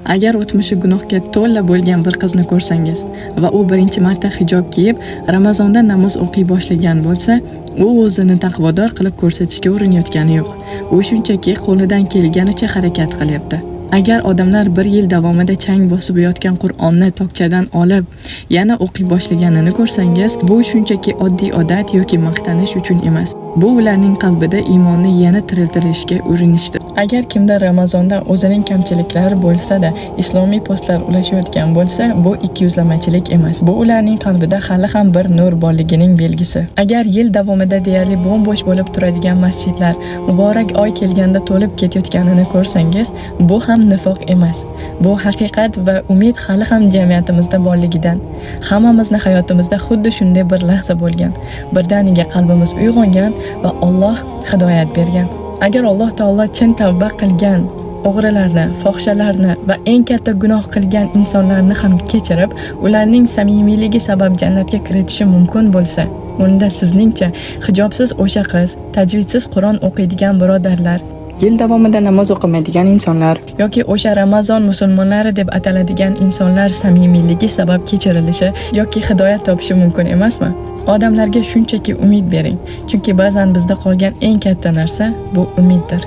Agar o'tmishi gunohga to'la bo'lgan bir qizni ko'rsangiz va u birinchi marta hijob kiyib, Ramazonda namoz o'qiy boshlagan bo'lsa, u o'zini taqvodor qilib ko'rsatishga urinayotgani yo'q. U shunchaki qo'lidan kelganicha harakat qilyapti. Agar odamlar bir yil davomida chang bosib yotgan Qur'onni tokchadan olib, yana o'qiy boshlaganini ko'rsangiz, bu shunchaki oddiy odat yoki maqtanish uchun emas. Bu ularning qalbida iymonni yana tiriltirishga urinishdir. Agar kimdir Ramazonda o'zining kamchiliklari bo'lsa-da, islomiy postlar ulashayotgan bo'lsa, bu ikkiyuzlamachilik emas. Bu ularning qalbida hali ham bir nur borligining belgisi. Agar yil davomida deyarli bo'm-bo'sh bo'lib turadigan masjidlar muborak oy kelganda to'lib ketayotganini ko'rsangiz, bu ham nifoq emas. Bu haqiqat va umid hali ham jamiyatimizda borligidan. Hammamizni hayotimizda xuddi shunday bir lahza bo'lgan. Birdaniga qalbimiz uyg'ongan va Alloh hidoyat bergan. Agar Alloh taolo chin tavba qilgan o'g'rilarni, fohishalarni va eng katta gunoh qilgan insonlarni ham kechirib, ularning samimiyligi sabab jannatga kiritishi mumkin bo'lsa, unda sizningcha hijobsiz o'sha qiz, tajvidsiz Qur'on o'qiydigan birodarlar, yil davomida namoz o'qimaydigan insonlar yoki o'sha Ramazon musulmonlari deb ataladigan insonlar samimiyligi sabab kechirilishi yoki hidoyat topishi mumkin emasmi? Odamlarga shunchaki umid bering, chunki ba'zan bizda qolgan eng katta narsa bu umiddir.